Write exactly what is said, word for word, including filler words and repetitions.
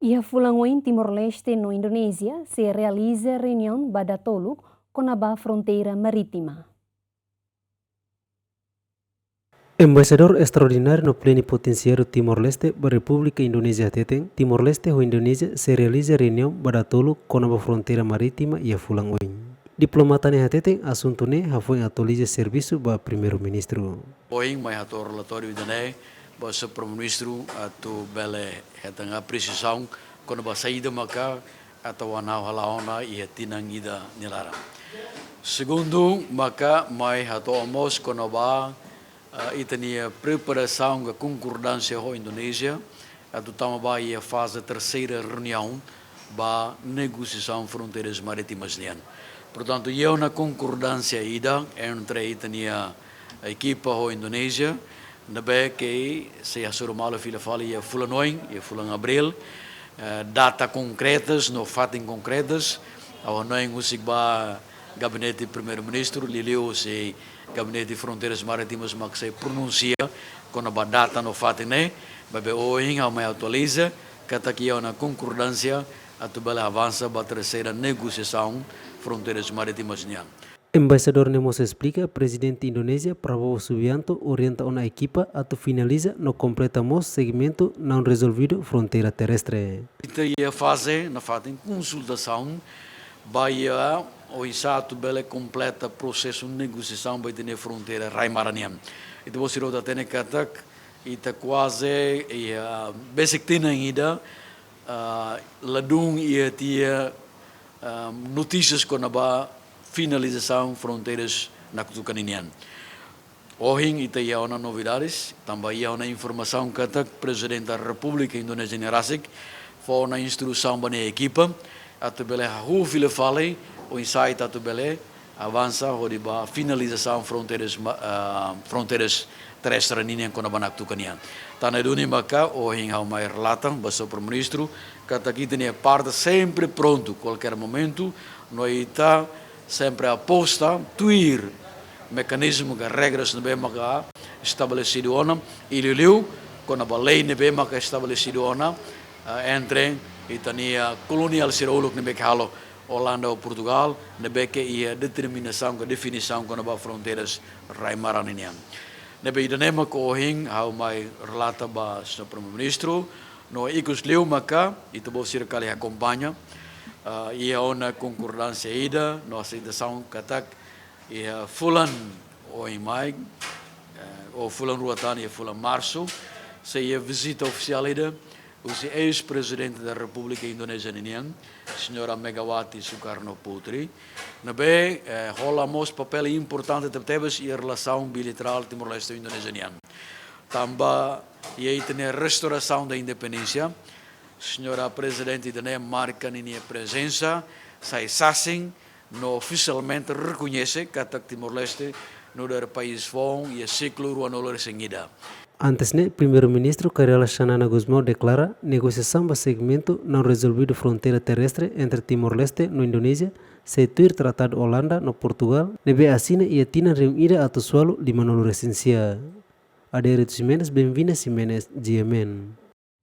Iha fulan oin Timor-Leste no Indonézia sei realiza reuniaun ba datoluk kona-ba fronteira marítima. Embaixadór Estraordináriu no Plenipotensiáriu Timor-Leste ba Repúblika Indonézia hateten, Timor-Leste ho Indonézia sei realiza reuniaun ba datoluk kona-ba fronteira marítima iha fulan oin. Diplomata ne'e hateten asuntu ne'e hafoin atualiza servisu ba Primeiru-Ministru. Ohin mai hato'o relatóriu ida-ne'e ba Señór Primeiru-Ministru atu bele hetan apresiasaun kona-ba saida maka atu ha'u hala'o ona iha tinan ida nia laran. Segundu, maka mai hato'o mós kona-ba, eh, ita-nia preparasaun ka konkordánsia ho Indonézia atu tama ba iha faze terseira reuniaun ba negosiasaun fronteiras marítimas nian. Portantu, iha ona konkordánsia ida entre ita-nia ekipa ho Indonézia, ne'ebé ke sei hasoru malu fila fali iha fulan oin, iha fulan Abríl, eh, data konkretas no fatin konkretas, ha'u hanoin husik ba Gabinete Primeiru-Ministru, liuliu husi Gabinete Fronteiras Marítimas mak sei pronunsia kona-ba data no fatin ne'e, maibé ohin ha'u mai atualiza katak iha ona konkordánsia atu bele avansa ba terseira negosiasaun fronteiras marítimas nian. Embaixadór ne'e mós esplika, Prezidente Indonézia, Prabowo Subianto, orienta ona ekipa atu finaliza no kompleta mós segmentu não resolvido fronteira terrestre. Ita iha faze nafatin konsultasaun ba iha oinsá atu bele kompleta prosesu negosiasaun ba ita-nia fronteira rai-maran nian. Ita-boot sira hotu hatene katak ita kuaze iha besik tinan ida, ah, ladún iha tiha, ah, notísias kona-ba finalizasaun fronteiras Naktuka ninian. Ohin ita iha ona novidades, tanba iha ona informasaun katak Prezidente da Repúblika Indonézia nia rasik fó ona instrusaun ba nia ekipa atu bele hahú fila fali oinsá ita atu bele avansa hodi ba finalizasaun fronteiras ma-, ah, fronteiras terrestre ninian kona-ba Naktuka nian. Tan ne'e duni maka ohin ha'u mai relata ba Señór Primeiru-Ministru katak ita-nia parte sempre prontu, kualkér momentu, no ita sempre aposta tuir mekanizmu ka regras ne'ebé maka estabelesidu ona, i liuliu kona-ba lei ne'ebé maka estabelesidu ona, eh, entre ita-nia koloniál sira uluk ne'ebé ke halo Olanda ou Portugal, ne'ebé ke iha determinasaun ka definisaun kona-ba fronteiras rai-maran ninian. Ne'ebé ida-ne'e maka ohin ha'u mai relata ba Señór Primeiru-Ministru, no ikus liu maka ita-boot sira kali akompaña, ah, iha ona konkordánsia ida no aseitasaun katak iha fulan oin mai, eh, ou fulan rua tan iha fulan Marsu, sei iha vizita ofisiál ida husi eis-Prezidente da Repúblika Indonézia ninian, Señora Megawati Sukarno Putri, ne'ebé, eh, hola mós papél importante tebetebes iha relasaun bilaterál Timor-Leste Indonézia nian. Tanba iha ita-nia restaurasaun da independénsia, Señora Prezidente ida-ne'e marka ninia prezensa, sai sasin, no ofisialmente rekoñese katak Timor-Leste nu'udar país foun iha sékulu ruanulu-resin-ida. Antes ne'e, Primeiru-Ministru Kay Rala Xanana Gusmão deklara negosiasaun ba segmentu não resolvido fronteira terrestre entre Timor-Leste no Indonézia sei tuir Tratadu Olanda no Portugal ne'ebé asina iha tinan rihun ida atus ualu limanulu-resin-sia. Adérito Ximenes, Benvina Ximenes, G M N.